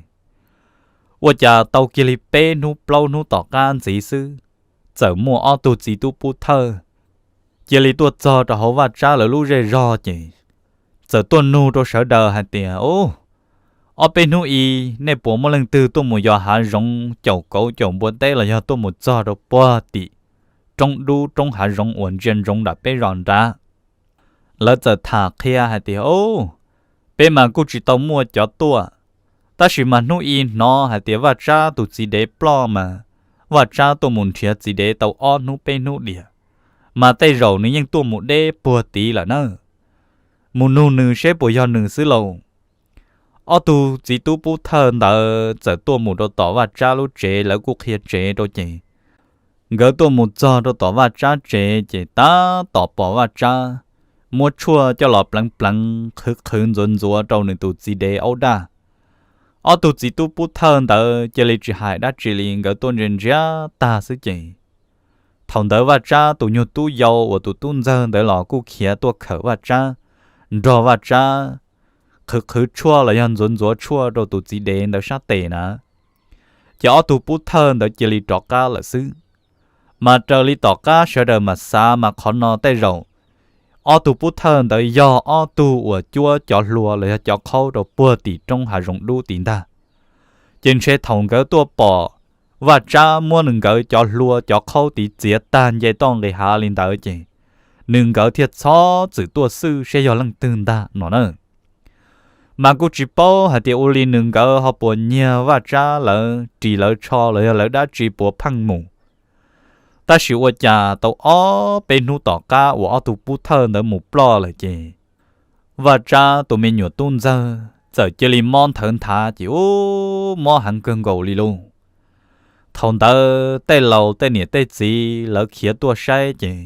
ua cas tau kiag li peb hnub plaub hnub tom qab ntxiv xwb, txawm muaj ob tug txiv tub Pub Thawj cia li tuaj txog rau hauv Vaj Tsab lawv lub zej zog ces txawm tuaj nug rau sawv daws hais tias, Ub, ob peb hnub i nej puas muaj leej twg tuaj mus yos hav zoov caum kauv caum npua teb los yog tuaj mus txog rau puag tim roob dub roob hav zoov uas ntsia ntsoov nram peb zos nrad? Lawv txawm tham qhia hais tias, Ub, peb mas kuj tsis tau muaj cov tuaj, tab sis mas hnub i hnov hais tias Vaj Tsab tus txiv dev ploj mas Vaj Tsab tuaj mus nrhiav txiv dev tau ob hnub peb hnub diam, mas tej zaum nws yeej tuaj mus deb puag tid lawm na. Mus nug nws seb puas yog nws xwb lauj. Ob tug txiv tub Pub Thawj ntawd txawm tuaj mus rau tom Vaj Tsab lub tsev, lawv kuj qhia tsev rau ces nkawd tuaj mus txog rau tom Vaj Tsab tsev ces tab tom pom Vaj Tsab muab tshuaj coj los pleev pleev qhwv qhwv ntxuav ntxuav rau nws tus txiv dev aub daj. Ob tug txiv tub pub thawj ntawd cia li tsis hais dab tsi li, nkawd tuaj ntsia ntsia tag xwb ces thaum ntawd Vaj Tsab tus nyuag tub yau uas tus tub ntxawg ntawd los kuj khiav tuaj khawm Vaj Tsab, nrog Vaj Tsab qhwv qhwv tshuaj los yog ntxuav ntxuav tshuaj rau tus txiv dev ntawd sab tes na. Ces ob tug pub thawj ntawd cia li rov qab lawm xwb. Mas raws li tom qab sawv daws mam xav mas qhov no tej zaum ob tug pub thawj ntawd yog ob tug uas cuab cov hlua los yog cov qhaub rau puag tim roob hav zoov dub tid ntag. Ces ntshe thaum nkawd tuaj pom Vaj Tsab muab nws nkawd cov hlua cov qhaub tid txiav tag nce toj nqis hav li ntawd ces nws nkawd thiaj txhob txwm tuaj xwj saib yog leej twg ntag no na. Mas kuj tsis paub hais tias ua li nws nkawd ho puas nyiag Vaj Tsab lawv ris lawv tsho los yog lawv dab tsi puav pheej mus. Tab sis ua cas tau ob peb hnub tom qab uas ob tug pub thawj ntawd mus ploj lawm ces Vaj Tsab tus me nyuam tub ntxawg txawm cia li mob nthawv nthav ces ub mob heev kawg nkaus li lauj. Thaum ntawd tej laus tej niam tej txiv lawv khiav tuaj saib ces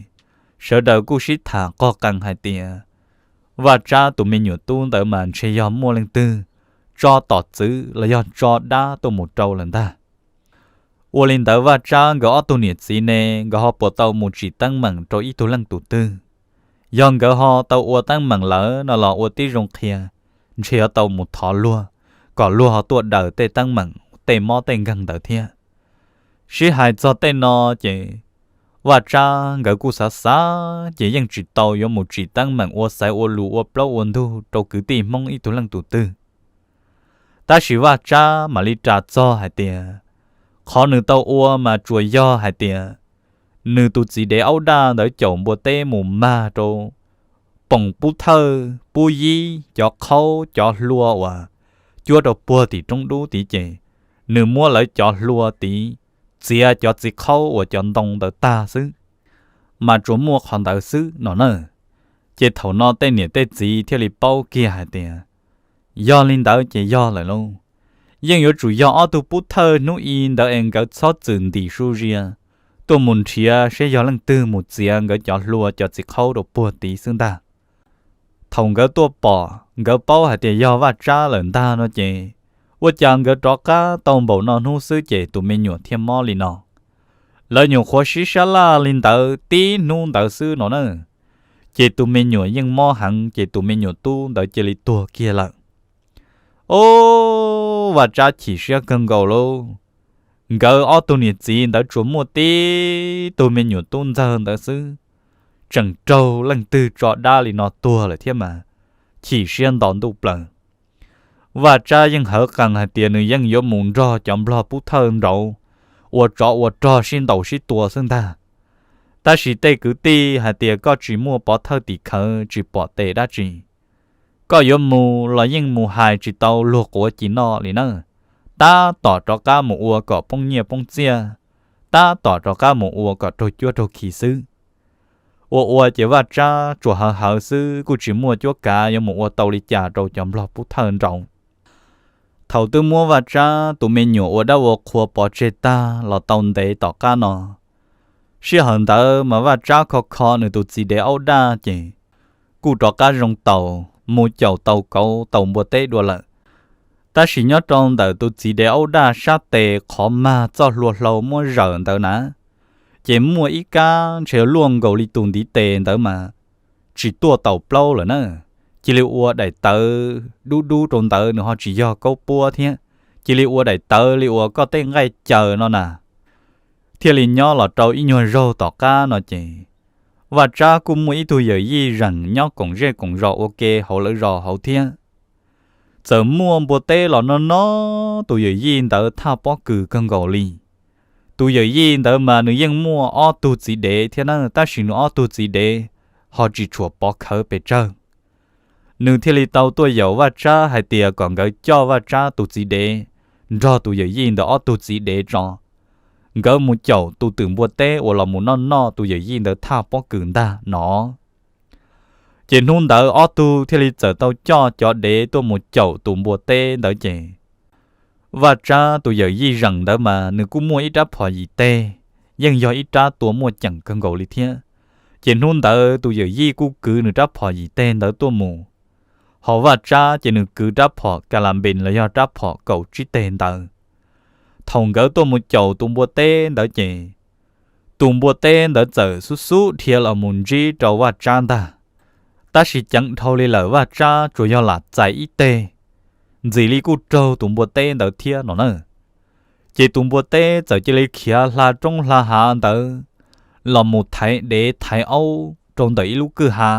sawv daws kuj sib tham qog qees hais tias Vaj Tsab tus me nyuam tub ntawd mas ntshe yog muaj leej twg tso tom txwv los yog tso dab tuaj mus rau lawm ntag. Ua li ntawd Vaj Tsab nkawd ob tug niam txiv ne nkawd ho puas tau mus tsim teeb meem rau ib tug leej tus twg? Yog nkawd ho tau ua teeb meem lawm no los ua tib zoo qhia, ntshe yuav tau mus thov luag kom luag ho tuaj daws tej teeb meem tej mob tej nkeeg ntawd thiab. Sib hais txog tej no ces Vaj Tsab nkawd kuj xav xav ces yeej tsis tau yuav mus tsim teeb meem ua xaiv ua lus ua plaub ua ntug rau kwv tij Hmoob ib tug leej tus twg. Tab sis Vaj Tsab mam li ras txog hais tias qhov nws tau ua mas tsuas yog hais tias nws tus txiv dev aub daj ntawd caum npua teb mus mag rau poom pub thawj pub yib cov qhaub cov hlua uas cuab rau puag tim roob dub tid ces nws muab lawv cov hlua tid txiav cov txiv qhaub uas cov ntoo ntawd tag xwb, mas tsuas muaj qhov ntawd xwb no na. Ces thaum no tej niam tej txiv thiaj li paub kiag hais tias yog li ntawd ces yog lawm lauj. Yeej yuav tsum yog ob tug pub thawj hnub i ntawd es nkawd txhob txwm ntim su zias tuaj mus nrhiav saib yog leej twg mus txiav nkawd cov hlua cov txiv qhaub rau puag tid xwb ntag. Thaum nkawd tuaj pom nkawd paub hais tias yog Vaj Tsab lawm ntag no ces ua cas nkawd rov qab tau npaum no hnub xwb ces tus me nyuam thiaj mob li no. Lawv nyuam qhuav sib sab laj li ntawd tib hnub ntawd xwb no na, ces tus me nyuam yeej mob heev ces tus me nyuam tub ntawd cia li tuag kiag lawm. Ub, Vaj Tsab chim siab kawg nkaus lauj. Nkawd ob tug niam txiv ntawd tsuas muaj tib tug me nyuam tub ntxawg ntawd xwb, tseem raug leej twg tso dab li no tuag lawm thiab mas, chim siab nto ntuj plaws. Vaj Tsab yeej hawv qees hais tias nws yeej yuav mus nrog cov nplog pub thawj nraud ua tsov ua rog sib ntaus sib tua xwb ntag. Tab sis tej kwv tij hais tias koj tsis muaj pov thawj tim khawv tsis pom tes dab tsi, koj yuav mus los yeej mus hais tsis tau luag quav ci noj li na. Tab tom rov qab mus ua kom poob nyiaj poob txiaj, tab tom rov qab mus ua kom raug cuab raug khi xwb. Ua ua ces Vaj Tsab tsuas hawv hawv xwb kuj tsis muaj cuab kav yuav mus ua tau li cas rau cov nplog pub thawj nraud. Thaum twb muab Vaj Tsab tus me nyuam ua dab ua qhua pov tseg tag los tau ntev tom qab no, sij hawm ntawd mas Vaj Tsab kho kho nws tus txiv dev aub daj ces kuj rov qab zoo taus mus caum taus kauv taus npua teb dua lawm. Tab sis nyob rau ntawm tus txiv dev aub daj sab tes qhov mag txoj hlua hlau muab zawm ntawd na, ces muaj ib kab ntshe luaj nkaus li tus ntiv tes ntawd mas tsis tuaj taus plaub lawm na, cia li ua daim tawv dub dub rau ntawd, nws ho tsis yog kaub puab thiab, cia li ua daim tawv li uas koj tej nqaij caws no na, thiaj li nyob los rau ib nyuag zaug tom qab no ces Vaj Tsab kuj muaj ib tug yawm yij zeem nyob koom zej koom zos ua ke hauv lawv zos hauv thiab. Txawm muaj npua teb los noj noj tus yawm yij ntawd thaj pob kws kawg nkaus li. Tus yawm yij ntawd mas nws yeej muaj ob tug txiv dev thiab na, tab sis nws ob tug txiv dev ho tsis tshua pov khawv pes tsawg. Nws thiaj li tau tuaj yaum Vaj Tsab hais tias kom nkawd coj Vaj Tsab tus txiv dev nrog tus yawm yij ntawd ob tug txiv dev tso, nkawd mus caum tus twm npua teb uas los mus noj noj tus yawm yij ntawd thaj pob kws ntag no. Ces hnub ntawd ob tug thiaj li txawm tau coj cov dev tuaj mus caum tus npua teb ntawd ces Vaj Tsab tus yawm yij zeem ntawd mas nws kuj muaj ib rab phom yim teg, yeej yog ib rab tua muaj ceem kawg nkaus li thiab. Ces hnub ntawd tus yawm yij kuj kwv nws rab phom yim teg ntawd tuaj mus, ho Vaj Tsab ces nws kwv rab phom ka la npes los yog rab phom kaum tsib teg ntawd. Thaum nkawd tuaj mus caum tus npua teb ntawd ces tus npua teb ntawd txawm xub xub dhia los mus ntsib rau Vaj Tsab ntag. Tab sis ceev dhau li lawm Vaj Tsab tsuas yog lam txais ib teg, ntxim li kuj raug tus npua teb ntawd thiab no na. Ces tus npua teb txawm cia li khiav hla roob hla hav ntawd los mus thaiv dev thaiv aub rau ntawm ib lub kwj ha,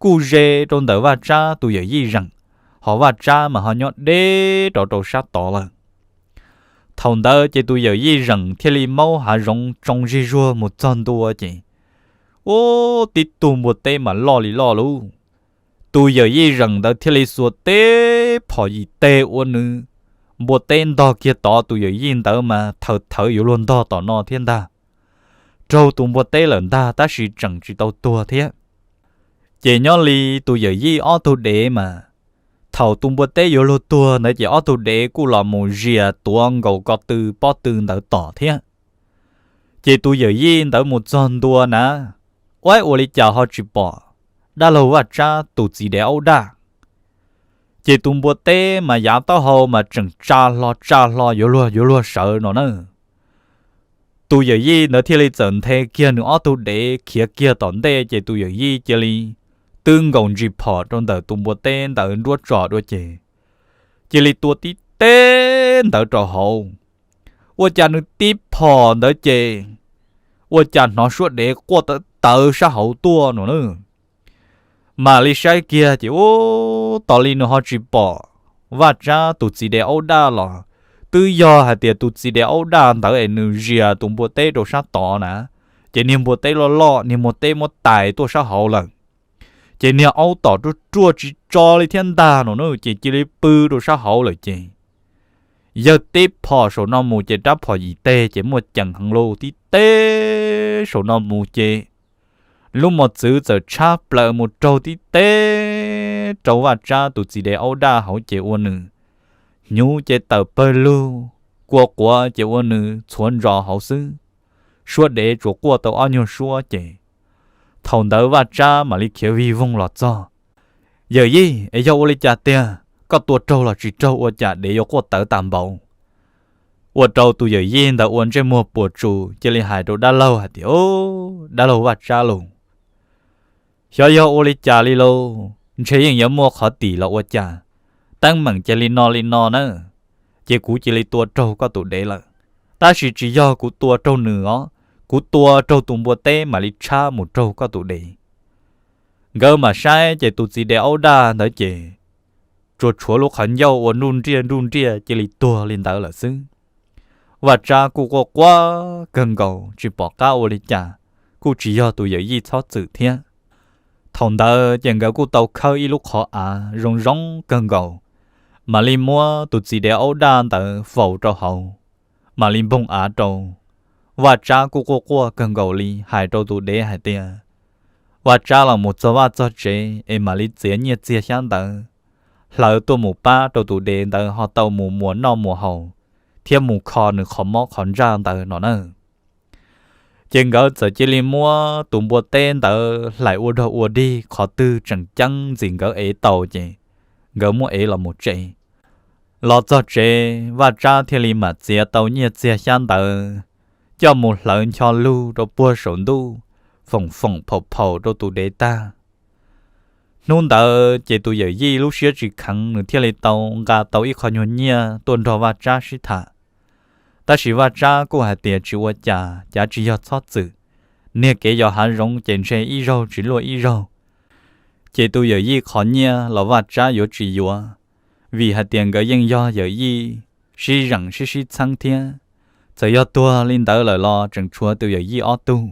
kuj ze rau ntawm Vaj Tsab tus yawm yij zeem, ho Vaj Tsab mas ho nyob deb rov rau sab tod lawm. Thaum ntawd ces tus yawm yij zeem thiaj li maub hav zoov tsoo zig zuag mus txog ntua ces, ub, tib tug npua teb mas loj li loj lauj. Tus yawm yij zeem ntawd thiaj li xuas teb phom yim teg ua nws npua teb ntog kiag tod, tus yawm yij ntawd mas thawv thawv yuav luag ntog tom no thiab ntag. Raug tus npua teb lawm ntag tab sis tseem tsis tau tuag thiab. Ces nyob li tus yawm yij ob tug dev mas, thaum tus npua teb yuav luag tuag ntawd ces ob tug dev kuj los mus zias tuav nkaus ko tw pob tw ntawd tom thiab. Ces tus yawm yij ntawd mus txog ntua na, ua ua li cas ho tsis pom dab laug Vaj Tsab tus txiv dev aub daj. Ces tus npua teb mas yav taub hau mas tseem tsa hlo tsa hlo yuav luag yuav luag sawv no na. Tus yawm yij ntawd thiaj li txawm nthe kiag nws ob tug dev khiav kiag tom ntej ces tus yawm yij cia li twb nkaus ntsis phom rau ntawm tus npua teb ntawd nruab tsom dua ces cia li tua tib teg ntawd rau hauv. Ua cas nws tib phom ntawd ces ua cas hnov suab dev quaj tawv tawv sab hauv tuaj no na. Mam li saib kiag ces ub, tos li nws ho tsis pom Vaj Tsab tus txiv dev aub daj los, twb yog hais tias tus txiv dev aub daj ntawd es nws zias tus npua teb rau sab tod na, ces niag npua teb loj loj niag npua teb muab tais tuaj sab hauv lawm. Ces niag aub tom ruaj ruaj tsis tso li thiab ntag no na, ces cia li pw rau sab hauv lawm ces yawg tib phom saum no mus ces rab phom yim teg ces muaj ceem heev lauj, tib teg saum no mus ces lub mos txwv txawm tshab plaws mus raug tib teg rau Vaj Tsab tus txiv dev aub daj hauv ces ua nws hnyuv ces tawm pawg lug, kua quav ces ua nws txhuav ntsos hauv xwb. Suab dev tsuas quaj tau ob nyuag suab ces thaum ntawd Vaj Tsab mam li khiav vig voog los txog. Yawm yij, es yog ua li cas tiag, koj tua raug los tsis raug ua cas dev yuav quaj tawv tas npaum? Ua rau tus yawm yij ntawd ua ntsej muag puas tsus cia li hais rau dab laug hais tias, dab laug Vaj Tsab lauj, xyov yog ua li cas li lauj, ntshe yeej yuav muaj qhov tim los ua cas, teeb meem cia li no li no na, ces kuv cia li tua raug koj tus dev lawm. Tab sis tsis yog kuv tua raug nws os, kuv tua raug tus npua teb mam li tshab mus raug koj tus dev. Nkawd mam saib ces tus txiv dev aub daj ntawd ces tsuas tshuav lub qhov ncauj ua nruj nriaj nruj nriaj cia li tuag li ntawd lawm xwb. Vaj Tsab kuj quaj quaj kawg nkaus tsis pom qab ua li cas, kuj tsis yog tus yawm yij txhob txwm thiab. Thaum ntawd ces nkawd kuj tau khawb ib lub qhov av zoo zoo kawg nkaus, mam li muab tus txiv dev aub daj ntawd faus rau hauv, mam li npoog av rau. Vaj Tsab kuj quaj quaj kawg nkaus li hais rau tus dev hais tias, Vaj Tsab los mus txog vaj txog tsev es mam li txiav nyiaj txiag xyab ntawv hlawv tuaj mus pab rau tus dev ntawd ho tau mus muas noj muas haus thiab mus kho nws qhov mob qhov ntsaj ntawd no na. Ces nkawd txawm cia li muab tus npua teb ntawd hlais ua dog ua dig, qhov twg tseem ceeb ntxim nkawd ev tau ces nkawd muab ev los mus tsev. Los txog tsev, Vaj Tsab thiaj li mam txiav tau nyiaj txiag xyab ntawv coj mus hlawv ncho lug rau puag saum ntuj, foom foom phaum phaum rau tus dev tag. Hnub ntawd ces tus yawm yij lub siab tsis kheev, nws thiaj li tau nqa tau ib qho nyuag nyiaj tuaj nrog Vaj Tsab sib tham. Tab sis Vaj Tsab kuj hais tias tsis ua cas, cav tsis yog txhob txwm, niag kev yos hav zoov ces ntshe ib zaug tsis luaj ib zaug. Ces tus yawm yij qhov nyiaj los Vaj Tsab yuav tsis yuav, vim hais tias nkawd yeej yog yawm yij sib zeem sib sib txheeb thiab. Txawm yog tuag li ntawd lawm los tseem tshuav tus yawm yij ob tug,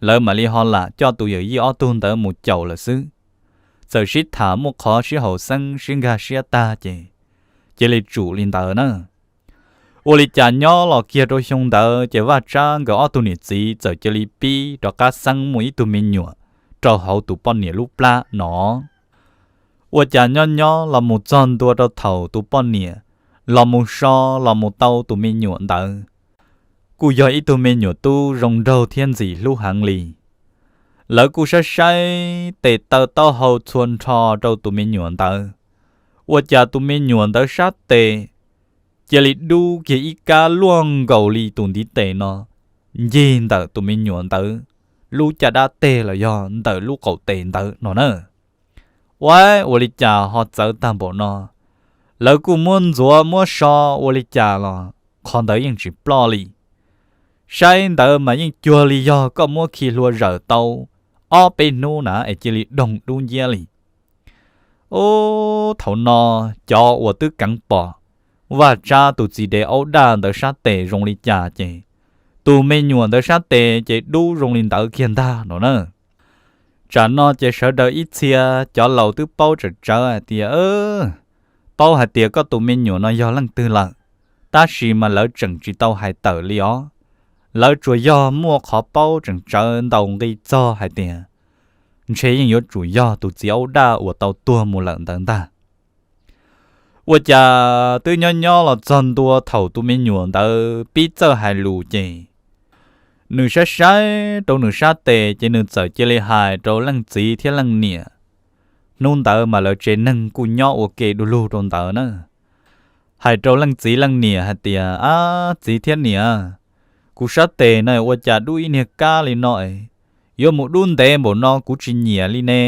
lawv mam li ho lam coj tus yawm yij ob tug ntawd mus caum lawm xwb. Txawm sib tham muaj qhov sib haum xeeb sib nkag siab tag ces cia li tsum li ntawd na. Ua li cas nyob los kiag rau xyoo ntawd ces Vaj Tsab nkawd ob tug niam txiv txawm cia li pib rov qab xeeb muaj ib tug me nyuam rau hauv tus poj niam lub plab no. Ua cas nyob nyob los mus txog ntua rau thaum tus poj niam los mus so los mus tau tus me nyuam ntawd, kuj yog ib tug me nyuam tub zoo nraug thiab ntxim hlub heev li. Lawv kuj saib saib tes taw taub hau txhua nrho rau tus me nyuam ntawd, ua cas tus me nyuam ntawd sab tes cia li dub kiag ib kab luaj nkaus li tus ntiv tes no ncig ntawm tus me nyuam ntawd lub caj dab teg los yog ntawm lub qaum tes ntawd no na. Ua, ua li cas ho txawv tag npaum no? Lawv kuj muab ntxuav muab so ua li cas los qhov ntawd yeej tsis ploj li. Saib ntawd mas yeej cuag li yog koj muab khi hlua zawm tau ob peb hnub na es cia li doog dub nciab li. Ub, thaum no cov uas twb keev pom Vaj Tsab tus txiv dev aub daj ntawd sab tes zoo li cas ces tus me nyuam ntawd sab tes ces dub zoo li ntawd kiag ntag no na. Tsam no ces sawv daws ib txhia cov laus twb paub tsawm tsawv hais tias, paub hais tias koj tus me nyuam no yog leej twg lawm, tab sis mas lawv tseem tsis tau hais tawm li os. Lawv tsuas yog muaj qhov paub tseem tsawv ntaus nqi txog hais tias ntshe yeej yuav tsum yog tus txiv aub daj uas tau tuag mus lawm ntawd ntag. Ua cas twb nyob nyob los txog ntua thaum tus me nyuam ntawd pib txawj hais lus ces nws saib saib rau nws sab tes ces nws txawm cia li hais rau leej txiv thiab leej niam. Hnub ntawd mas lawv tsev neeg kuj nyob ua ke du lug rau ntawd na. Hais rau leej txiv leej niam hais tias, ab txiv thiab niam, kuv sab tes na ua cas dub ib niag kab li no es, yuav mus dub ntev npaum no kuv tsis nyiam li ne.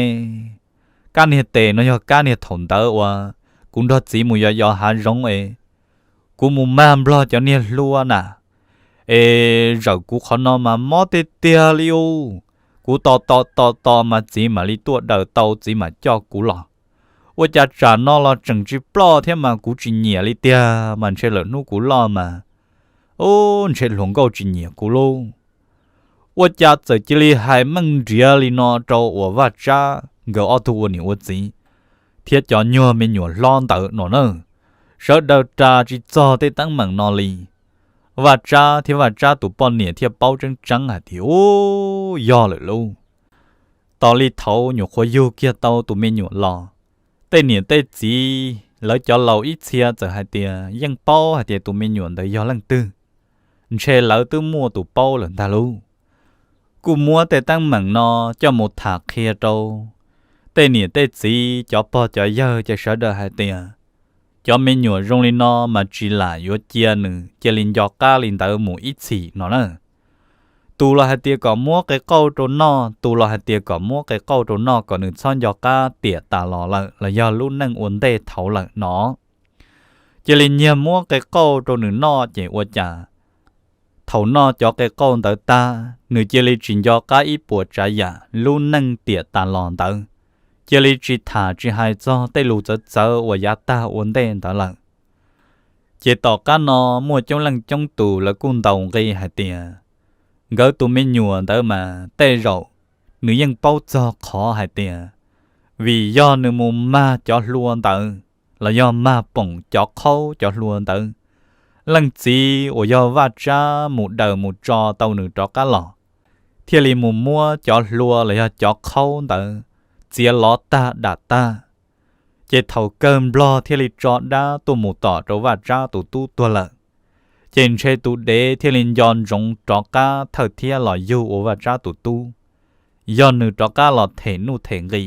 Kab niag tes no yog kab niag thaum ntawd uas kuv nrog txiv mus yos yos hav zoov es kuv mus mag nplog cov niag hlua na, es zawm kuv qhov no mas mob tiag tiag li ub. Kuv tos tos tos tos mas txiv mam li tuaj daws tau, txiv mam coj kuv los. Ua cas tsam no los tseem tsis ploj thiab mas kuv tsis nyiam li tiag, mas ntshe lawm hnub kuv loj mas, ub, ntshe hluas nkauj tsis nyiam kuv lauj. Ua cas txawm cia li hais meej nriav li no rau uas Vaj Tsab nkawd ob tug ua niam ua txiv thiab cov nyuag me nyuam hlob ntawd no na. Sawv daws ras tsis txog tej teeb meem no li. Vaj Tsab thiab Vaj Tsab tus poj niam thiaj paub tseeb tseeb hais tias, ub, yog lawm lauj. Tos li thaud nyuam qhuav yug kiag tau tus me nyuam los, tej niam tej txiv lawv cov laus ib txhia txawm hais tias yeej paub hais tias tus me nyuam ntawd yog leej twg, ntshe lawv twb muaj tus paub lawm ntag lauj. Kuj muab tej teeb meem no coj mus tham qhia rau tej niam tej txiv cov pog cov yawg ces sawv daws hais tias, cov me nyuam zoo li no mas tsis lam yuav cia nws cia li nco qab li ntawd mus ib txhis no na. Tus los hais tias kom muab qe qauj rau noj, tus los hais tias kom muab qe qauj rau noj kom nws txhob nco qab tiam tas los lawm los yog lub neej ua ntej thaud lawm no. Cia li nyiag muab qe qauj rau nws noj ces ua cas thaum noj cov qe qauj ntawd tag, nws cia li tsis nco qab ib puas tsav yam lub neej tiam tas los ntawd, cia li tsis tham tsis hais txog tej lus txawv txawv uas yav tag ua ntej ntawd lawm. Ces tom qab no muaj coob leej coob tus lawv kuj ntaus nqi hais tias, nkawd tus me nyuam ntawd mas tej zaum nws yeej paub txog qhov hais tias, vim yog nws mus mag cov hlua ntawd los yog mag poom cov qhaub cov hlua ntawd, leej txiv uas yog Vaj Tsab mus daws mus tso tau nws rov qab los, thiaj li mus muab cov hlua los yog cov qhaub ntawd txiav lov tag dam tag. Ces thaum kawg Nplog thiaj li tso dab tuaj mus tom rau Vaj Tsab tus tub tuag lawm. Ces ntshe tus dev thiaj li nco ntsoov rov qab thawj thiab los yug ua Vaj Tsab tus tub, yog nws rov qab los them nuj them nqi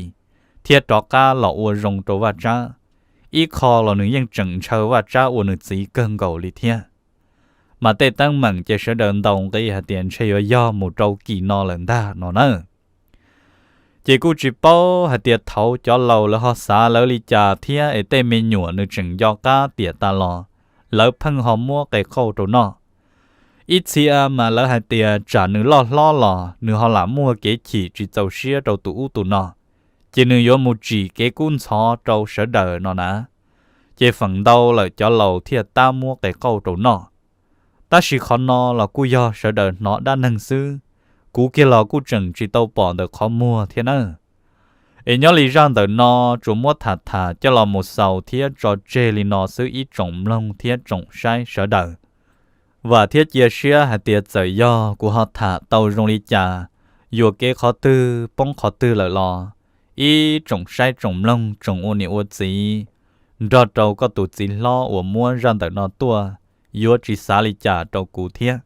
thiab rov qab los ua zoo rau Vaj Tsab, ib qho los nws yeej tseem ntshaw Vaj Tsab ua nws txiv kawg nkaus li thiab. Mas tej teeb meem ces sawv daws ntaus nqi hais tias ntshe yuav yog mus rau kis no lawm ntag no na. Ces kuj tsis paub hais tias thaud cov laus lawv ho xav lawv li cas thiab es tej me nyuam nws tseem nco qab tiam tas los, lawv pheej ho muab qe qauj rau noj. Ib txhia mas lawv hais tias tsam nws loj hlob los nws ho lam muaj kev chim tsis txaus siab rau tus ub tus no, ces nws yuav mus tsim kev kub ntxhov rau sawv daws no na. Ces feem ntau lawm cov laus thiaj tab muab qe qauj rau noj. Tab sis qhov no los kuj yog sawv daws hnov dab neeg xwb, kuv kiag los kuj tseem tsis tau pom ntawm qhov muag thiab nawb. Es nyob li zaj ntawm no tsuas muab tham tham coj los mus xaus thiab tso tseg li no xwb ib tsoom mloog thiab tsoom saib sawv daws. Vam thiab cia siab hais tias txawm yog kuv ho tham tau zoo li cas, yuam kev qhov twg poob qhov twg lawm los, ib tsoom saib tsoom mloog tsoom ua niam ua txiv, nrog rau koj tus txiv hlob uas muab zaj ntawm no tuaj, yuav tsis xav li cas rau kuv thiab.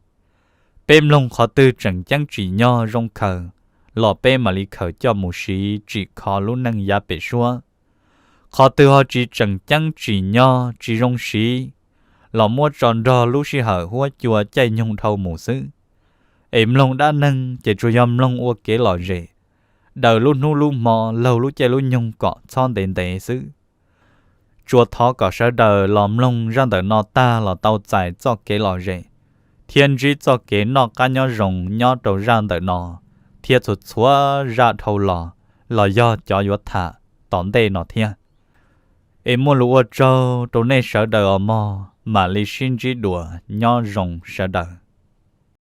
Peb mloog qhov twg tseem ceeb tsim nyog zoo khaws, los peb mam li khaws coj mus siv tsim kho lub neej yav pem suab. Qhov twg ho tsis tseem ceeb tsim nyog tsis zoo siv los muab tso nrog lub sij hawm huab cua caij nyoog dhau mus xwb. Es mloog dab neeg ces tsuas yog mloog ua kev lom zem, daws lub hnub lub hmo laug lub caij lub nyoog kom txhob ntev ntev xwb. Tsuas thov kom sawv daws los mloog zaj ntawm no tag los tau txais txoj kev lom zem thiab ntsib txoj kev noj qab nyob zoo nyob rau zaj ntawm no thiab txhua txhua zaj dhau los los yog cov yuav tham tom ntej no thiab. Es muaj lus ua tsaug rau nej sawv daws os mog, mam li sib ntsib dua, nyob zoo sawv daws.